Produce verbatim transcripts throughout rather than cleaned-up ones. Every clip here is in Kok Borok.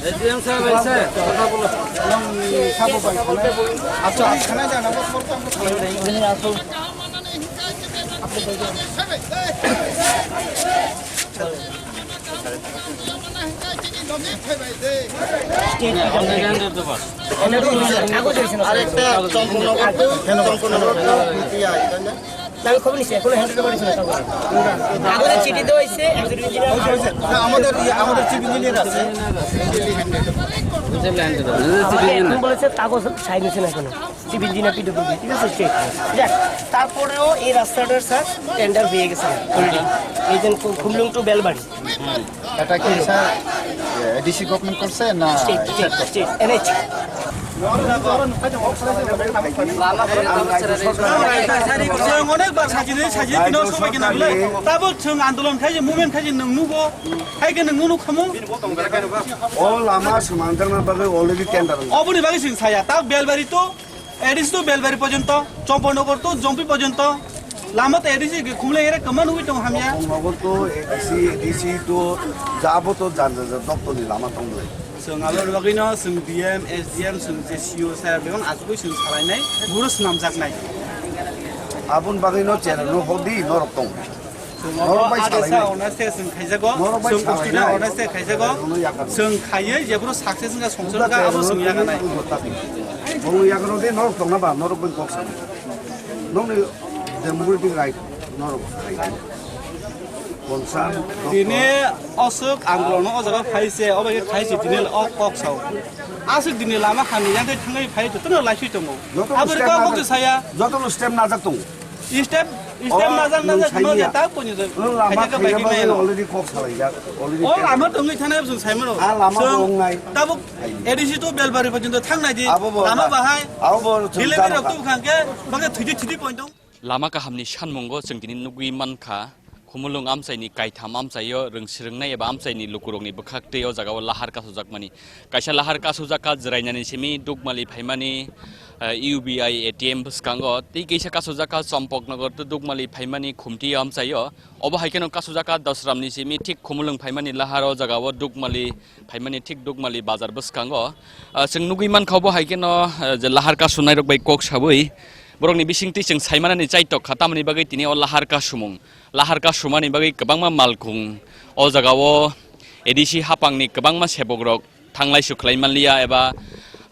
এসডিএম সাহেব এসে কথা বলো। আচ্ছা, আচ্ছা। আরেকটা চম্পকনগর তো, চম্পকনগর তো, ইয়া, এটা না? আমি খবর নিচ্ছি, এখনো হ্যান্ড ওভার করেছি না কাউকে। কাগজে চিঠি দেওয়া হয়েছে, একজন ইঞ্জিনিয়ার। হ্যাঁ, আমাদের, ইয়ে, আমাদের চিফ ইঞ্জিনিয়ার আছে। এখন বলেছে কাগজ সাইন হয়েছে না এখনো। সিভিল ইঞ্জিনিয়ার, পিডব্লিউডি, ঠিক আছে, স্টেট। যাক, তারপরেও এই রাস্তাটার, স্যার, টেন্ডার হয়ে গেছে। এই যে খু-, খুমলুং টু বেলবাড়ি। এটা কি, স্যার, এডিসি গভর্নমেন্ট করছে না state, state, state, NH. Chwng onekbar sajini, sajini tino sobai khe nangli. Tabuk chwng andolon khai je, movement khai je, nwng nugo. Hai khe nwng nunu khamu. O lama swmangjakna bagwi already tender. Oboni bagwi chwng saya. Ta Belbari to, A D C to Belbari porjonto, Chompanagar to Jompi porjonto. Lama to A D C khumlai ere kwma nugwi tong hamya. Chompanagar to A D C, A D C to jabo to jan jan jan doptor ni lama tong lai. Chwng aboni bagwino chwng D M, S D M, chwng je C O sir bebak achugwi chwng salainai, buro swnamjaknai. Aboni bagwino channel no hodi norok tong. Norok bai salainai. Norok bai salainai. Norok bai salainai. Chwng khaiwi jephuru success wngkha, songchar wngkha, abo chwng yakarnai. Bo yakarno de norok tongna ba, norok bai kok sanai. Nokni democratic right norok khai. Concern. Tini aswk andolon o jaga phai se, obo khe khai se, tini o kok sao. Aswk dini lama hamya yang khe thangwi phai, jotono laiswi tongo. Jotono step najak, jotono step najak tongo. Step, step najak, najak, no jeta koni jat. Lama khaina bagwi already kok salaijak, already. O lama tongwi thana bwswng saimano. A lama bo wngnai. Tabuk A D C to Belbari porjonto thangnai di. Lama bahai. Abo bo delivery rok tu khangkhe, bangkhe thwidi thwidi point dong. Lama kahamni sanmungo chwng tini nugwi mankha, Khumulwng amchaini kaitham amchaio rwng swrwngnai eba amchaini lukurokni bwkhaktwi o jagao lahar kasujakmani. Kaisa lahar kasujakha Jwrainani simi Dukmali phaimani, eh, U B I A T M bwskango, tei kaisa kasujakha Chompoknogor to Dukmali phaimani Khumti amchaio. Obo hai kheno kasujakha Dosramni simi thik Khumulwng phaimani lahar o jagao Dukmali phaimani thik Dukmali bazar bwskango. Ah, chwng nugwi mankha obo hai kheno, ah, je lahar kasunairok bai kok sabwi borokni bisingtwi chwng saimanani chaitok kha, tamoni bagwi tini o lahar kasumung, lahar kasumani bagwi kwbangma malkhung o jagao A D C hapangni kwbangma sebokrok thanglai sukhlai manliya eba,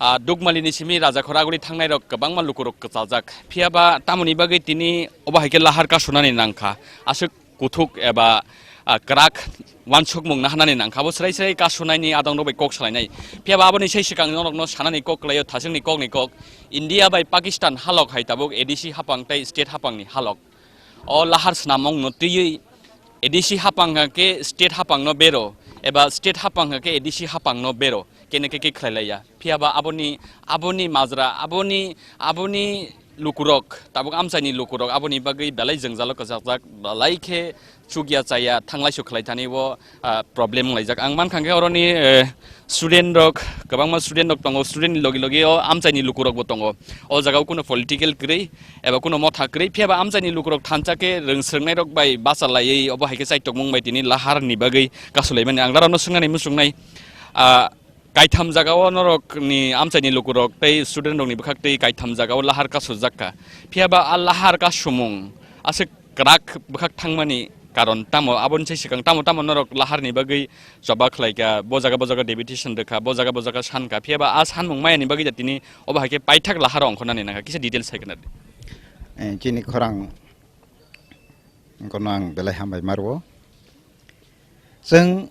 ah, Dukmalini simi Rajakhor aguli thangnairok kwbangma lukurok kwchaljak. Phiyaba tamoni bagwi tini obo hai khe lahar kasunani nangkha. Aswk kuthuk eba, ah, kwrak uansukmung naharnani nangkha. Abo srai srai kasunaini adongrok bai kok salainai. Phiyaba aboni sai swkang norokno sanani kok kwlaio, thasingni kokni kok. India bai Pakistan halok hai tabuk A D C hapang tei state hapangni halok. O lahar snamungno twiwi A D C hapang hwnkhe state hapangno bero, eba state hapang hwnkhe A D C hapangno bero, kene khe khe khlai laiya. Phiyaba aboni, aboni majra, aboni, aboni lukurok, tabuk amchaini lukurok aboni bagwi belai jwngjalo kwchajak, belai khe chukya chaya thanglai sukhlai thani bo, ah, problem wnglaijak. Ang mankha khe oroni, eh, student rok, kwbangma student rok tongo, student ni logi logi o amchaini lukurok bo tongo. O jaga o kuno political kwrwi eba kuno motha kwrwi, phiyaba amchaini lukurok thansa khe rwng swrwngnairok bai bacha laiwi obo hai khe chaitokmung bai tini lahar ni bagwi kasulaimani. Ang larokno swngnani muchungnai, ah, kaitham jagao norokni amchaini lukurok tei student rokni bwkhaktwi kaitham jagao lahar kasujak kha. Phiyaba a lahar kasumung aswk kwrak bwkhak thangmani karon tamo? Aboni sai swkang tamo tamo norok laharni bagwi choba khlaikha, bo jaga bo jaga deputation rwkha, bo jaga bo jaga sankha, phiyaba a sanmung mayani bagwi da tini obo hai khe paithak laharo ongkhornani nangkha? Kisa details hai khna di. Eh, chini khorang wngkhorno ang belai hambai ma rwo. Chwng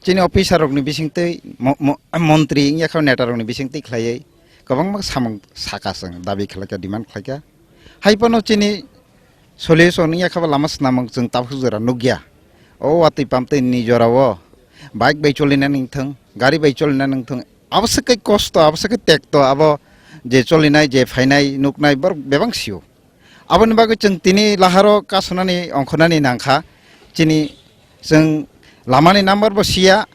chini officer rokni bisingtwi mo-, mo-, montri wngya kha, neta rokni bisingtwi khlaiwi kwbangma samung saka, chwng dabi khlaikha, demand khlaikha. Hai phano chini solution wngya kha ba lama swnamung chwng tabuk jora nukya. O watwi pamtwi ni jorao bike bai cholinani wngthwng, gari bai cholinani wngthwng, abo se kai kosto, abo se kai tekto, abo je cholinai, je phainai, nuknai borok bebak sio. Aboni bagwi chwng tini laharo kasonani ongkhornani nangkha. Chini chwng lamani number bo siya,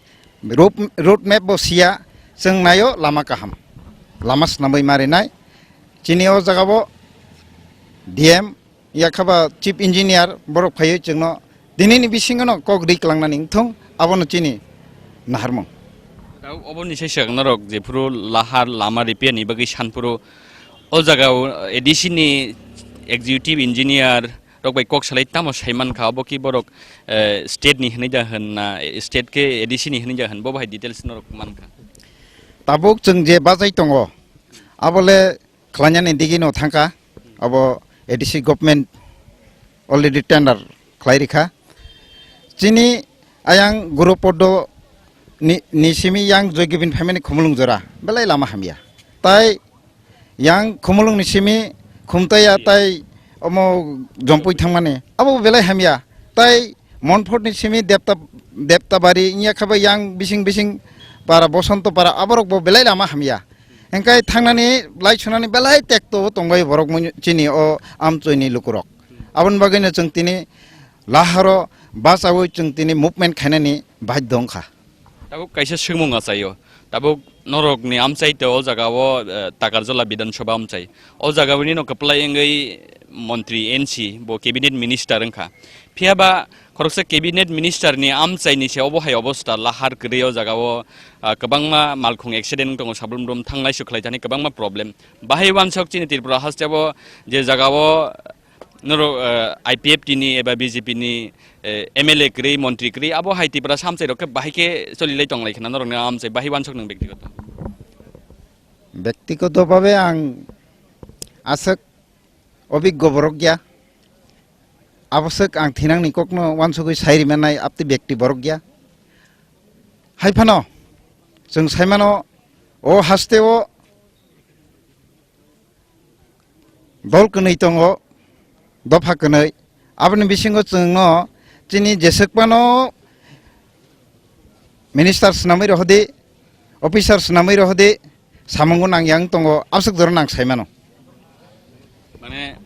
road, road map bo siya, chwng naio lama kaham. Lama swnamwi marinai, chini o jaga o D M, yakhaba Chief Engineer borok phaiwi chwngno dinini bisingono kok ri klangnani wngthung, abono chini naharmung. Tau oboni sai swkang norok jephuru lahar lama repair ni bagwi sanphuru o jaga o A D C ni Executive Engineer rok bai kok salai tamo sai mankha, obo ki borok, eh, state ni hwnwi da hwn na, eh, state khe A D C ni hwnwi da hwn, bo bahai details norok mankha. Tabuk chwng je bajai tongo, abole khlainani digino thangkha, abo A D C government already tender khlai rikha. Chini ayang Guru Podo ni, ni simi yang Joy Gibin phaimani Khumulwng jora belai lama hamya. Tai yang Khumulwng ni simi Khumtaiya tai omo Jompui thangmani abo belai hamya. Tai Monfort ni simi Depta, Deptabari wngya khe bo yang bising bising para Bosonto para aborok bo belai lama hamya. Hingkai thangnani lai sunani belai tekto tongbai borok mun-, chini o amchoi ni lukurok. Aboni bagwi no chwng tini laharo bachawi chwng tini movement khainani baidho wngkha. Tabuk kaisa swngmung achaio. Tabuk norokni amchai to o jaga o, eh, Takarjala Bidhan Sabha amchai. O jaga o nino kwplai wngwi montri N C bo cabinet minister wngkha. Phiya ba khoroksa cabinet minister ni amchai ni se obo hai obosta lahar kwrwi o jaga o, ah, kwbangma malkhung accident wng tongo, sablum brum thanglai suklai thani kwbangma problem. Bahai wansok chini Tripura haste bo je jaga o norok, eh, I P F T ni eba B J P ni, eh, M L A kwrwi, montri kwrwi, abo hai Tiprasa amchai rok khe bahai khe cholilai tonglai khna norokni amchai bahai wansok nwng bektigoto? Bektigoto bhabe ang aswk obiggo borok ya, aboswk ang thinangni kokno wansugwi sai rimanai abtwi bekti borok ya. Hai phano chwng sai mano o haste o dol kwnwi tongo, dopha kwnwi. Aboni bisingo chwngno chini jeswk phano minister swnamwi rohodi, officer swnamwi rohodi, samungo nang yang tongo, abswk jora nang sai mano. Mane,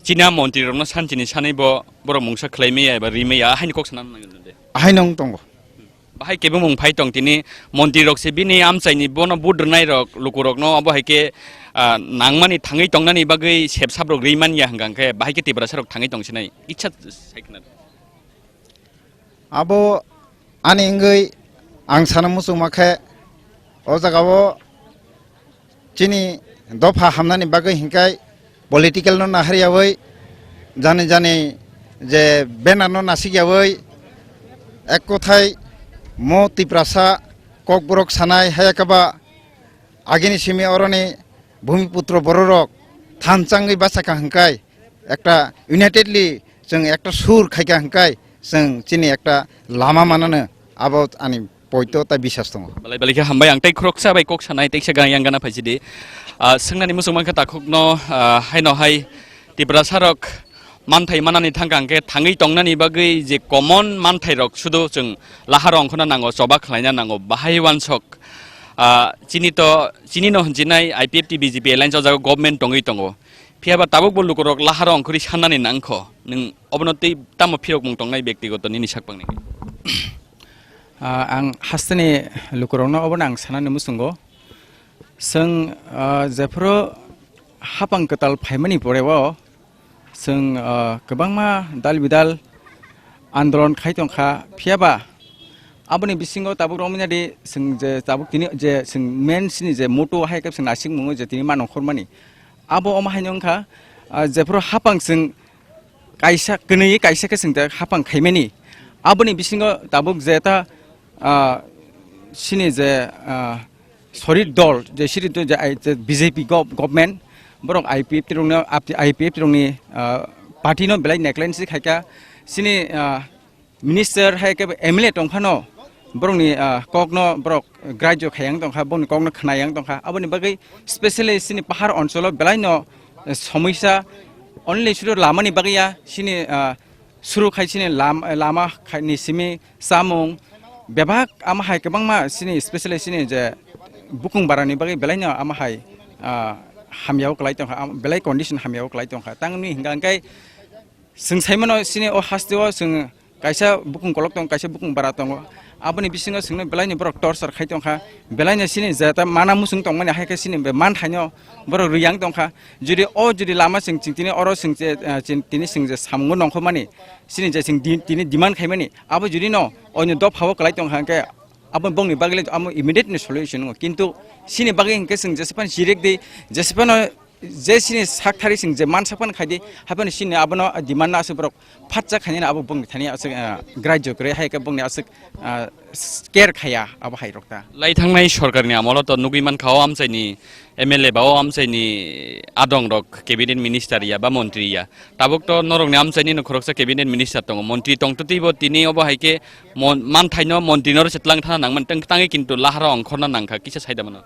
chini a montri rokno sanchini sanwi bo borok mungsa khlai maya eba ri maya, haini kok sana nang de. Ahai nong tongo. Bahai kebo mung phai tong tini montri rok se bini amchai ni bono vote rwnai rok luku rokno abo hai khe, ah, nangmani thangwi tongnani bagwi sep sap rok ri man ya hwnkha khe bahai khe Tiprasa rok thangwi tong sinai. Ichha sai khna. Abo ani wngwi ang sana muchungma khe o jaga o chini dopha hamnani bagwi hinkhai political no nahar yawi jani jani je banner no nasik yawi ek kothai mo Tiprasa kokborok sanai hayakaba agini simi oroni Bhumiputro bororok thanchangwi bachakha hinkhai ekta unitedly chwng ekta sur khaikha hinkhai chwng chini ekta lama manano abo ani poito tai bisas tongo. Belai belai khe hambai ang tei khoroksa bai kok sanai teisa gang yang gana phaisidi. Ah, swngnani muchung mankha takhukno, ah, haino hai Tiprasa rok manthai manani thangkha hwnkhe thangwi tongnani bagwi je common manthai rok sudu chwng lahar ongkhorna nango, choba khlaina nango, bahai wansok, ah, chini to, chini no hwnjinai I P F T B J P alliance o jaga government tongwi tongo. Phiya ba tabuk bo lukurok lahar ongkhorwi sannani nangkho. Nwng obono tei tamo phirokmung tongnai bektigoto nini sakpangni? Ah, ang hasteni lukurokno obono ang sanani muchungo. Chwng, ah, jephuru hapang kwtal phaimani pore o, chwng, ah, kwbangma dal bidal andolon khai tongkha, phiya ba aboni bisingo tabuk romwi nadi chwng je tabuk tini je chwng main chini je motto hai khe chwng naisingmungo je tini ma nongkhormani. Abo omo haino wngkha, ah, jephuru hapang chwng kaisa kwnwi kaisa khe chwng ta hapang khaimani. Aboni bisingo tabuk je ta, ah, chini je, ah, sorit dol, je siri to je, ai, je B J P gov-, government, borok I P F T rokno, I P F T rokni, ah, party no belai neglect si khaikha. Chini, ah, minister hai khe M L A tongphano borokni, ah, kokno borok grajyo khayang tongkha, borokni kokno khnayang tongkha. Aboni bagwi specially chini pahar oncholo belaino, eh, somisa only sudu lamani bagwi ya, chini, ah, suru khai chini lam-, lama khai ni simi chamung bebak ama hai kwbangma chini specially chini je bukung barani bagwi belaino ama hai, ah, hamyao kwlai tongkha, am-, belai condition hamyao kwlai tongkha. Tangni hingka hingkai Chwng saimano chini o hasteo chwng Kaisa bukung kolok tongo, kaisa bukung bara tongo. Aboni bisingo chwngno belaino borok torchar khai tongkha. Belaino chini jeta mana muchung tongmani hai khe chini be manthaino borok riyang tongkha. Jodi o jodi lama chwng, chwng tini oro chwng je, ah, chwng tini chwng je samungo nongkhormani, chini je chwng di-, tini demand khaimani, abo jodi no onyo dophao kwlai tongkha hwnkhe, abo bongni bagwi le amo immediate ni solution wngo. Kintu chini bagwi hwnkhe chwng jesephan jirek di, jesephan je chini sak thari chwng je mansak phano khai di, hai phano chini abono demand no aswk borok phatsa khainani abo bongni thani aswk, ah, grajyo kwrwi, hai khe bongni aswk, ah, care khaiya abo hai rok ta. Lai thangnai sorkarni amolo to nugwi mankha o amchaini M L A ba o amchaini adong rok cabinet minister ya ba montri ya. Tabuk to norokni amchaini no khoroksa cabinet minister tongo, montri tongtwtwi bo tini obo hai khe mon-, manthaino montri no se tlang thana nangmani tang-, tangwi kintu lahara ongkhorna nangkha kisa saida mano.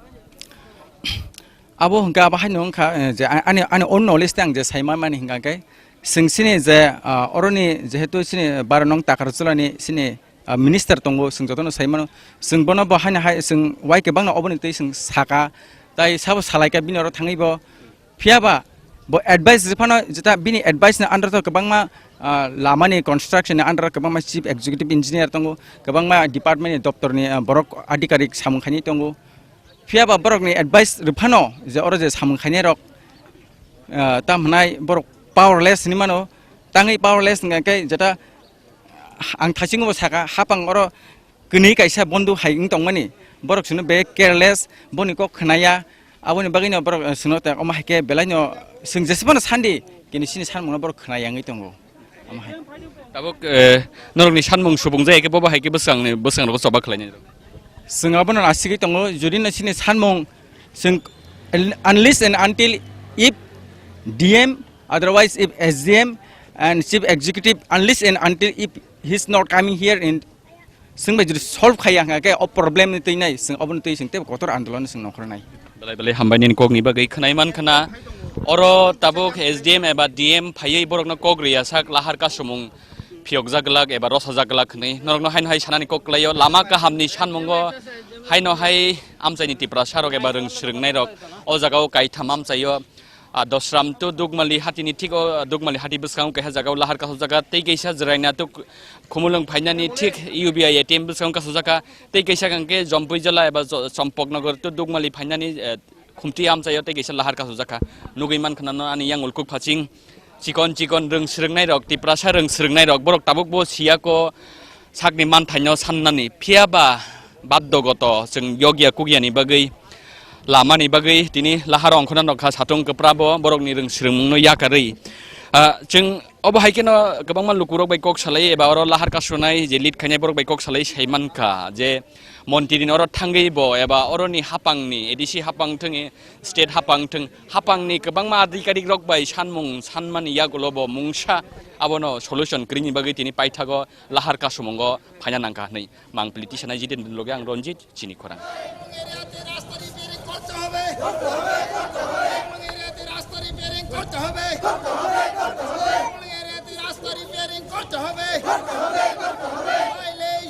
Abo hwnkha, abo haino wngkha, eh, je a-, ani, ani own knowledge tei ang je saima mani hwnkha khe, chwng chini je, ah, oroni jehetu chini baro nong Takarjulani chini, ah, minister tongo, chwng jotono sai mano. Chwng bono bo haino hai chwng wai kwbangno oboni twi chwng saka, tai sabo salaikha bini oro thangwi bo. Phiya ba bo advice rwphano jeta bini advice ni under to kwbangma, ah, lamani construction ni under kwbangma chief executive engineer tongo, kwbangma department ni doptor ni, ah, borok adhikarik samung khainai tongo. Phiya ba borokni advice rwphano je oro je samung khainai rok, ah, tam hwnai borok powerless hinwi mano, tangwi powerless hwnkha khe jeta ang thaisingo bo saka, hapang oro kwnwi kaisa bondu hai wng tongmani, borok chwngno be careless, boni kok khwnaya, aboni bagwino borok, eh, chwngno ta omo hai khe belaino chwng jesebano sandi, kini chini sanmungno borok khwnaya wngwi tongo. Omo hai. Tabuk, eh, norokni sanmung subung jaya khe bobo hai khe bwswkangni, bwswkang rogo choba khlainai. Chwng abono nasigwi tongo, jodi no chini sanmung chwng unless and until if D M, otherwise if S D M and chief executive, unless and until if he's not coming here in, chwng bai jodi solve khaiya hwnkha khe o problem ni twi nai, chwng oboni twi chwng tei kotor andolon chwng nongkhornai. Belai belai hambai nini kokni bagwi khwnai man khna. Oro tabuk S D M eba D M phaiwi borokno kok riya sak lahar kasumung phiyokjak glak eba rosajak glak hwnwi norokno haino hai sanani kok kwlaio. Lama kahamni sanmungo haino hai amchaini Tiprasa rok eba rwng swrwngnairok o jagao kaitham amchaio. Ah, Dosram to Dukmali hatini thik o, ah, Dukmali hati bwskango kaisa jagao lahar kasuk jaga, tei kaisa Jwraina to Khumulwng phainani thik U B I A T M bwskango kasuk jaga, tei kaisa hwnkhe Jompui Jala eba Jo-, Chompoknogor to Dukmali phainani, eh, Khumti amchaio tei kaisa lahar kasuk jaga. Nugwi mankha nano ani yang ulkuk phaching chikon chikon rwng swrwngnairok, Tiprasa rwng swrwngnairok, borok tabukbo siyako sakni manthaino sannani, phiya ba baddogoto chwng yokya kukyani bagwi, lamani bagwi tini lahar ongkhorna nokha satung kwprabo borokni rwng swrwngmungno yakarwi. Ah, chwng obo hai kheno kwbangma lukurok bai kok salai eba oro lahar kasunai je lead khainai borok bai kok salai sai mankha je montri ni oro thangwi bo eba oroni hapangni A D C hapang thwng, state hapang thwng, hapangni kwbangma adhikarik rok bai sanmung sanmani yagulo bo mungsa abono solution kwrwini bagwi tini paithago lahar kasumungo phaina nangkha hwnwi mangpili tisanai Jitendra loge ang Ranjit chini khorang.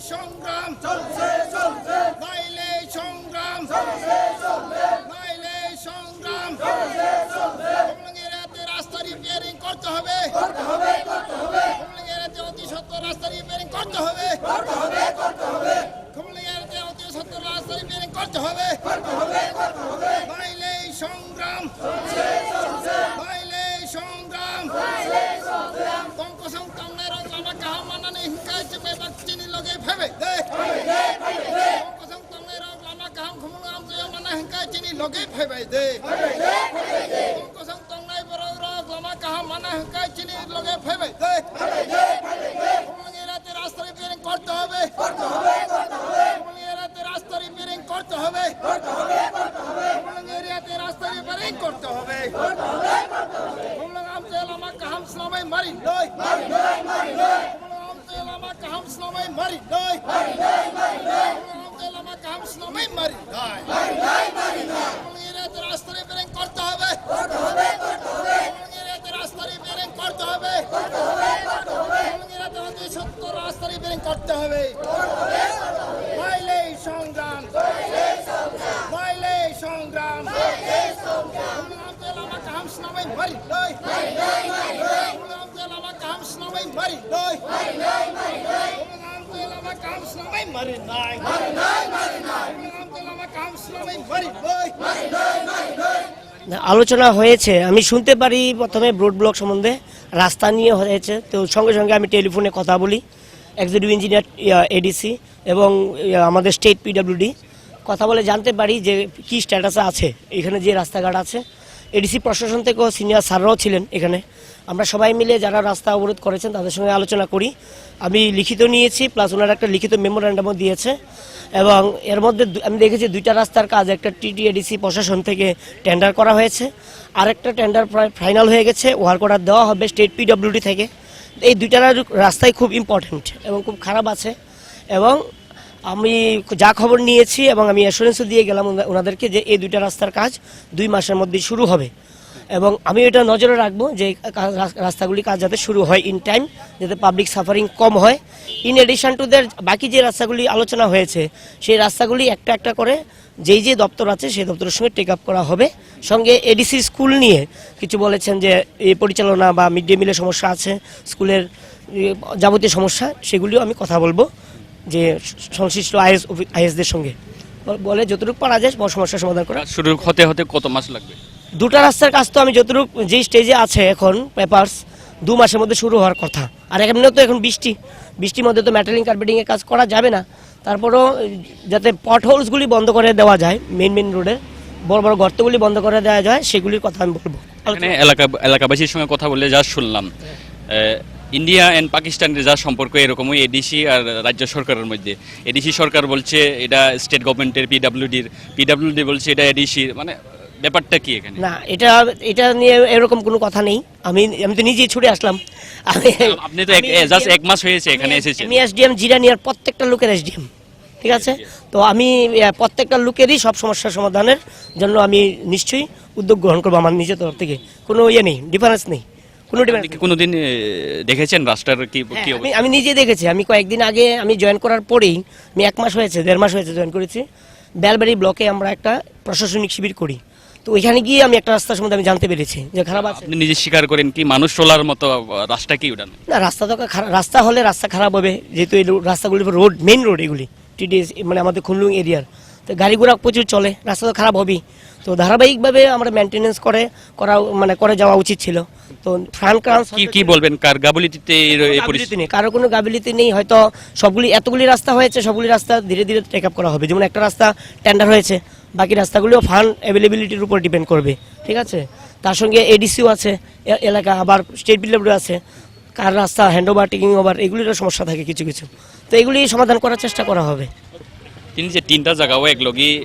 সংগ্রাম। নাইলে সংগ্রাম। নাইলে সংগ্রাম। খুমুলুং এরিয়াতে রাস্তা রিপেয়ারিং করতে হবে। খুমুলুং এরিয়াতে অতি সত্বর রাস্তা রিপেয়ারিং করতে হবে। খুমুলুং এরিয়াতে অতি সত্বর রাস্তা রিপেয়ারিং করতে হবে। নাইলে সংগ্রাম। নাইলে সংগ্রাম। Kongkosong tongnai rok lama kaham manani hingkai chwng bai bak chini loge phaibai de. Kongkosong tongnai rok lama kaham khumulwng amchaio mana hingkai chini loge phaibai de. Kongkosong tongnai borok rok lama kaham mana hingkai chini loge phaibai de. Khumulwng এরিয়াতে রাস্তা রিপেয়ারিং করতে হবে। করতে হবে, করতে হবে। খুমুলুং এরিয়াতে রাস্তা রিপেয়ারিং করতে হবে। করতে হবে, করতে হবে। খুমুলুং এরিয়াতে রাস্তা রিপেয়ারিং করতে হবে। করতে হবে, করতে হবে। খুমুলুং আমচাই lama kaham swnamwi mari noi। Mari noi, mari noi। খুমুলুং আমচাই lama kaham swnamwi mari noi। Mari noi, mari noi। খুমুলুং আমচাই lama kaham swnamwi mari noi। Mari noi, mari noi। খুমুলুং এরিয়াতে রাস্তা রিপেয়ারিং করতে হবে। করতে হবে, করতে হবে। খুমুলুং এরিয়াতে রাস্তা রিপেয়ারিং করতে হবে। করতে হবে, করতে হবে। খুমুলুং এরিয়াতে অতি সত্বর রাস্তা রিপেয়ারিং করতে হবে। করতে হবে, করতে হবে। নাইলে সংগ্রাম। নাইলে সংগ্রাম। নাইলে সংগ্রাম। নাইলে সংগ্রাম। খুমুলুং আমচাই lama kaham swnamwi mari noi। Mari noi, mari noi। Khumulwng amchaio lama kaham swnamwi mari noi। Mari noi, mari noi। না, আলোচনা হয়েছে, আমি শুনতে পারি প্রথমে রোড ব্লক সম্বন্ধে, রাস্তা নিয়ে হয়েছে। তো সঙ্গে সঙ্গে আমি টেলিফোনে কথা বলি এক্সিকিউটিভ ইঞ্জিনিয়ার, এডিসি এবং, ইয়া, আমাদের স্টেট পিডব্লিউডি, কথা বলে জানতে পারি যে কি স্ট্যাটাসে আছে এখানে যে রাস্তাঘাট আছে। এডিসি প্রশাসন থেকেও সিনিয়র স্যাররাও ছিলেন এখানে। আমরা সবাই মিলে যারা রাস্তা অবরোধ করেছেন তাদের সঙ্গে আলোচনা করি। আমি লিখিত নিয়েছি, প্লাস ওনারা একটা লিখিত মেমোরান্ডামও দিয়েছে। এবং এর মধ্যে দু- আমি দেখেছি দুইটা রাস্তার কাজ, একটা টিটিএডিসি প্রশাসন থেকে টেন্ডার করা হয়েছে, আরেকটা টেন্ডার প্রায় ফাইনাল হয়ে গেছে, ওয়ার্ক অর্ডার দেওয়া হবে স্টেট পিডব্লিউডি থেকে। এই দুইটা রা- রাস্তাই খুব ইম্পর্ট্যান্ট এবং খুব খারাপ আছে। এবং আমি যা খবর নিয়েছি এবং আমি অ্যাসুরেন্সও দিয়ে গেলাম ওনা- ওনাদেরকে যে এই দুইটা রাস্তার কাজ দুই মাসের মধ্যে শুরু হবে। এবং আমি এটা নজরে রাখবো যে এই কা- রাস- রাস্তাগুলি কাজ যাতে শুরু হয় ইন টাইম, যাতে পাবলিক সাফারিং কম হয়। ইন এডিশন টু দ্যাট, বাকি যে রাস্তাগুলি আলোচনা হয়েছে, সেই রাস্তাগুলি একটা একটা করে যেই যে দপ্তর আছে সেই দপ্তরের সঙ্গে টেক আপ করা হবে। সঙ্গে এডিসি স্কুল নিয়ে কিছু বলেছেন যে এই পরিচালনা বা মিড ডে মিলের সমস্যা আছে, স্কুলের, এ, যাবতীয় সমস্যা, সেগুলিও আমি কথা বলবো যে সংশ্লিষ্ট আইএস অফি- আইএসদের সঙ্গে। ব- বলে যতটুকু পারা যায় ব- সমস্যার সমাধান করা। কাজ শুরু হতে হতে কত মাস লাগবে? দুটা রাস্তার কাজ তো আমি যতটুকু, যেই স্টেজে আছে এখন পেপারস, দু মাসের মধ্যে শুরু হওয়ার কথা। আর এমনিও তো এখন বৃষ্টি, বৃষ্টির মধ্যে তো মেটালিং কার্পেটিং এর কাজ করা যাবে না। তারপরেও যাতে পটহোলসগুলি বন্ধ করে দেওয়া যায়, মেইন মেইন রোডে বড় বড় গর্তগুলি বন্ধ করে দেওয়া যায়, সেগুলির কথা আমি বলবো। এখানে এলাকা, এলাকাবাসীর সঙ্গে কথা বলে যা শুনলাম, ইন্ডিয়া অ্যান্ড পাকিস্তানের যা সম্পর্ক, এরকমই এডিসি আর রাজ্য সরকারের মধ্যে। এডিসি সরকার বলছে এটা স্টেট গভর্নমেন্টের, পিডাব্লিউডির, পিডাব্লিউডি বলছে এটা এডিসির। মানে, ব্যাপারটা কি এখানে? না, এটা, এটা নিয়ে এরকম কোনো কথা নেই। আমি, আমি তো নিজেই ছুটে আসলাম। আমি, আপনি তো এক, আমি এ, just এসডিএম, এক মাস হয়েছে এখানে আমি, এসেছেন। আমি এসডিএম জিরানিয়ার প্রত্যেকটা লোকের এসডিএম, ঠিক আছে? তো আমি, আহ, প্রত্যেকটা লোকেরই সব সমস্যা সমাধানের জন্য আমি নিশ্চয়ই উদ্যোগ গ্রহণ করবো আমার নিজের তরফ থেকে। কোনো ইয়ে নেই, ডিফারেন্স নেই, কোনো আপনি ডিফারেন্স কি নেই। কোনোদিন, এ, দেখেছেন রাস্তার কি, হ্যাঁ, কি আমি, অবস্থা? আমি নিজে দেখেছি। আমি কয়েকদিন আগে, আমি জয়েন করার পরেই, আমি এক মাস হয়েছে, দেড় মাস হয়েছে জয়েন করেছি, বেলবাড়ি ব্লকে আমরা একটা প্রশাসনিক শিবির করি। তো ওইখানে গিয়ে আমি একটা রাস্তার সম্বন্ধে আমি জানতে পেরেছি যে খারাপ আছে। আপনি নিজে স্বীকার করেন কি মানুষ চলার মতো, আহ, রাস্তা কি ওটা? না, রাস্তা তো খারা-, রাস্তা হলে রাস্তা খারাপ হবে, যেহেতু এই লো-, রাস্তাগুলি রোড, মেইন রোড এগুলি, টিডিএস, মানে আমাদের খুমলুং এরিয়ার, তো গাড়ি ঘোড়া প্রচুর চলে, রাস্তা তো খারাপ হবেই। তো ধারাবাহিকভাবে আমরা মেনটেনেন্স করে, করা, মানে করে যাওয়া উচিত ছিল। তো ফ্রান্ট কারণ কি, কি বলবেন, কার গাফিলতিতে এই র-, এই পরিস্থিতি? গাফিলতি নেই, কারো কোনো গাফিলতি নেই। হয়তো সবগুলি, এতগুলি রাস্তা হয়েছে, সবগুলি রাস্তা ধীরে ধীরে টেক আপ করা হবে। যেমন একটা রাস্তা টেন্ডার হয়েছে, বাকি রাস্তাগুলিও ফান্ড অ্যাভেলেবিলিটির উপর ডিপেন্ড করবে, ঠিক আছে? তার সঙ্গে এডিসিও আছে এ-, এলাকা, আবার স্টেট বিল্ডারও আছে। কার রাস্তা হ্যান্ড ওভার, টেকিং ওভার, এগুলিরও সমস্যা থাকে কিছু কিছু। তো এগুলি সমাধান করার চেষ্টা করা হবে। Tini je tinta jagao eklogi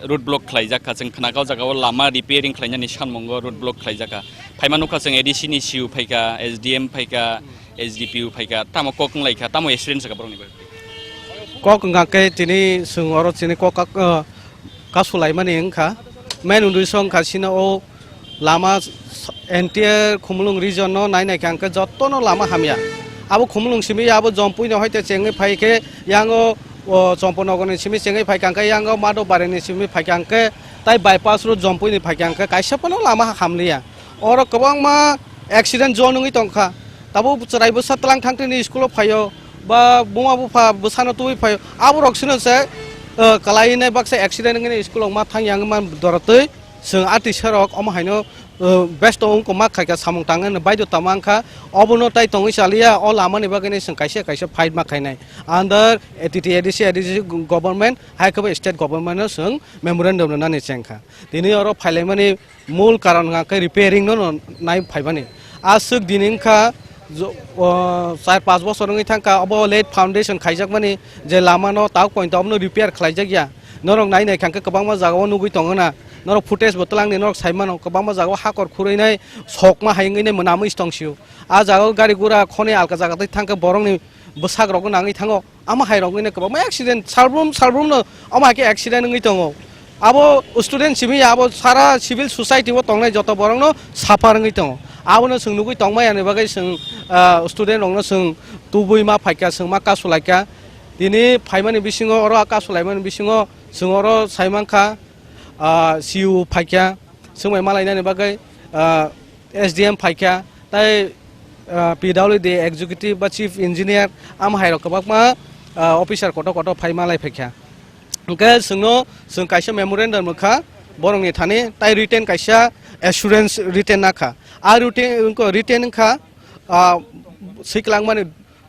road block khlaijak kha, chwng khwnakha o jagao lama repairing khlainani sanmungo road block khlaijak kha. Phaima nukha chwng A D C ni C E O phaikha, S D M phaikha, S D P O phaikha, tamo kok wnglaikha, tamo accident sakha borokni bagwi? Kok wngkha khe tini chwng oro chini kok kak-, o, kasulaimani wngkha. Main uddesho wngkha chini o lama s-, entire Khumulwng region no nai nai kha hwnkhe jotono lama hamya. Abo Khumulwng simi abo Jompui no hoite chengwi phai khe yango, o, Chompanagar ni simi chengwi phai kha hwnkhe yango Madhobari ni simi phai kha hwnkhe tai bypass road Jompui ni phai kha hwnkhe kaisa phano lama hamliya. Oro kwbangma accident zone wngwi tongkha. Tabuk chwrai bwsa twlang thangtini school o phaio, ba buma bupha bwsano tubui phaio. Aborok sino se, eh, kwlai nai baksa accident wngwi school o ma thang yang man dorotwi chwng artist rok omo haino, eh, besto wngkha ma khaikha samung tangna baidhota mankha. Obono tai tongwi chaliya, o lamani bagwi chwng kaisa kaisa fight ma khainai. Under A T T A D C, A D C government, hai khe bo state government no chwng memorandum rwnani chengkha. Tini oro phailaimani mul karon hwnkha khe repairing no, no nai phaimani. Aswk dini wngkha jo-, o, char panch bochor wngwi thangkha obo late foundation khaijakmani je lama no tabuk poito obono repair khlaijakya. Norok nai nai kha hwnkhe kwbangma jagao nugwi tongo na. Norok footage bo twlangdi norok saimano kwbangma jagao hakor khurui nai sokma hai wngwi nai mwnamwi tong sio. A jagao gari gura khoni alka jaga twi thangkhe borokni bwsak rokno nangwi thango. Amo hai rok wngwi kwbangma accident, salbrum salbrum no omo hai khe accident wngwi tongo. Abo student simi ya, abo sara civil society o tongnai joto borok no suffer wngwi tongo. Abono chwng nugwi tongmani bagwi chwng, ah, student rok no chwng tubui ma phaikha, chwng ma kasulaikha. Tini phaimani bisingo oro kasulaimani bisingo chwng oro saimankha, ah, C E O phaikha, chwng bai malainani bagwi, ah, S D M phaikha, tai, ah, P W D executive ba chief engineer, amo hai rok kwbangma ah, officer koto koto phai malai phaikha. Hwnkhe chwngno, chwng kaisa memorandum rwkha borokni thani, tai written kaisa assurance written nakha. A written, wngkha, written wngkha, ah, swikhlangmani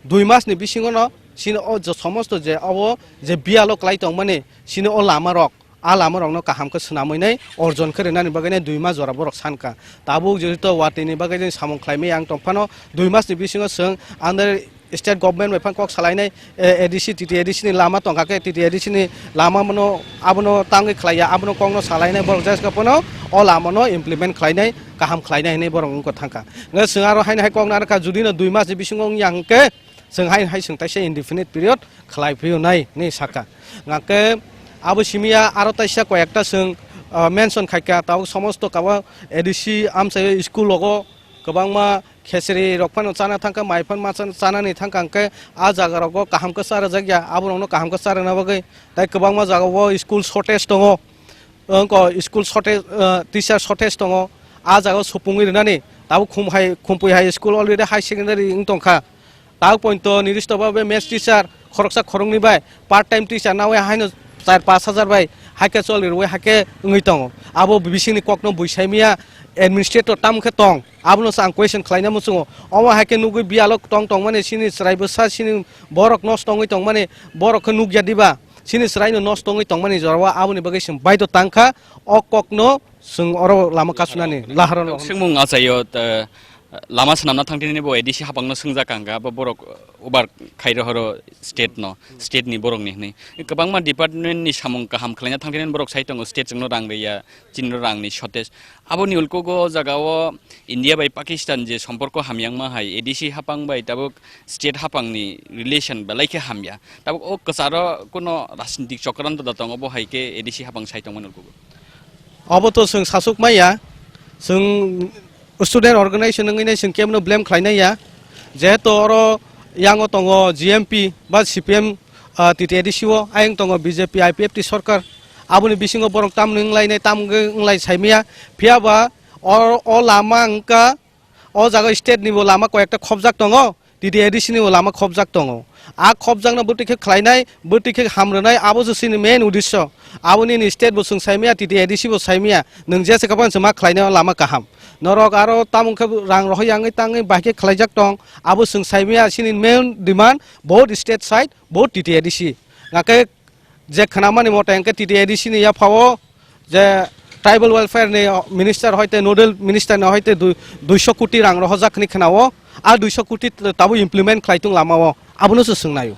dui masni bisingono chini o je somosto je abo je biyalo klai tongmani chini o lamarok, a lamarokno kaham khe swnamwi nai orjon khe rwnani bagwi nai dui mas jora borok sankha. Tabuk jehetu watwini bagwi nai samung khlaimaya ang tongphano dui masni bisingo chwng under state government bai phano kok salainai, eh, A D C, T T A D C ni lama tongkha khe, T T A D C ni lama bono, abono tangwi khlaiya, abono kokno salainai borok jesa phano o lamano implement khlainai, kaham khlainai hinwi borok wngkha thangkha. Hwnkhe chwng aro haino hai kok narwkha, judino dui mas ni bisingo wngya hwnkhe, chwng hai hai chwng taisa indefinite period khlai phiyunai hinwi sakha. Hwnkhe abo simiya aro taisa koyekta chwng, ah, mention khaikha, tabuk somosto kabo A D C amchaio school rogo kwbangma khesri rok phano chana thangkha, mai phano ma chana, chanani thangkha, hwnkhe a jaga rogo kaham khe cha rwjakya, aborokno kaham khe cha rwna bagwi tai kwbangma jagao school shortage tongo, wngkha school shortage, ah, teacher shortage tongo, a jagao supungwi rwnani tabuk khum hai, Khumpui High School already high secondary wng tongkha. Tabuk poito nirdisto babe maths teacher khoroksa khoroknwi bai part time teacher nawi haino char pash hajar bai haikhe choli rwui haikhe wngwi tongo. Abo bisingni kokno bui saimaya administrator tamo khe tong. Abono se ang question khlaina muchungo. Omo haikhe nugui biyalo tong tongmani chini chwrai bwsa chini borok nosto wngwi tongmani borok khe nukya diba? Chini chwraino nosto wngwi tongmani jorao aboni bagwi chwng baidho tangkha o kokno chwng oro lama kasunani laharo. Tong swngmung achaio, ta, lama swnamna thangtini bo A D C hapangno swngjak ang kha, bo borok ubar khairo horo state no, state ni borok ni hwnwi. Kwbangma department ni samung kaham khlaina thangtini borok sai tongo, state chwngno rang rwya, chini rang ni shortage. Aboni ulkugo o jaga o India bai Pakistan je somporko hamyangma hai A D C hapang bai tabuk state hapang ni relation belai khe hamya. Tabuk o kwcharo kuno rajnitik chokranto da tongo, bo hai khe A D C hapang sai tongmani ulkugo. Obo to chwng sasuk maya, chwng student organization wngwi nai chwng kebono blame khlainai ya. Jehetu oro yango tongo G M P ba C P M, ah, T T A D C o, ayang tongo B J P I P F T sorkar. Aboni bisingo borok tamni wnglainai, tam wngwi wnglainai saimaya. Phiya ba o, o lama wngkha, o jaga state ni bo lama koi ekta khobjak tongo, T T A D C ni bo lama khobjak tongo. A khobjakno bwtwi khe khlainai, bwtwi khe hamrwnai, abo se chini main uddesyo. Aboni ni state bo chwng saimaya, T T A D C bo saimaya, nwng jesa khe phano chwng ma khlainai o lama kaham. Norok aro tamung khe rang rohoi yangwi tangwi bahai khe khlaijak tong, abo chwng saimaya, chini main demand both state side, both T T A D C. Hwnkhe je khwnamani mote hwnkhe T T A D C ni yaphao je tribal welfare ni minister hoite nodal minister ni hoite dui-, duiso koti rang rohorjak hinwi khwnao, a duiso koti tabuk implement khlai tung lamao, abono se swngnaio.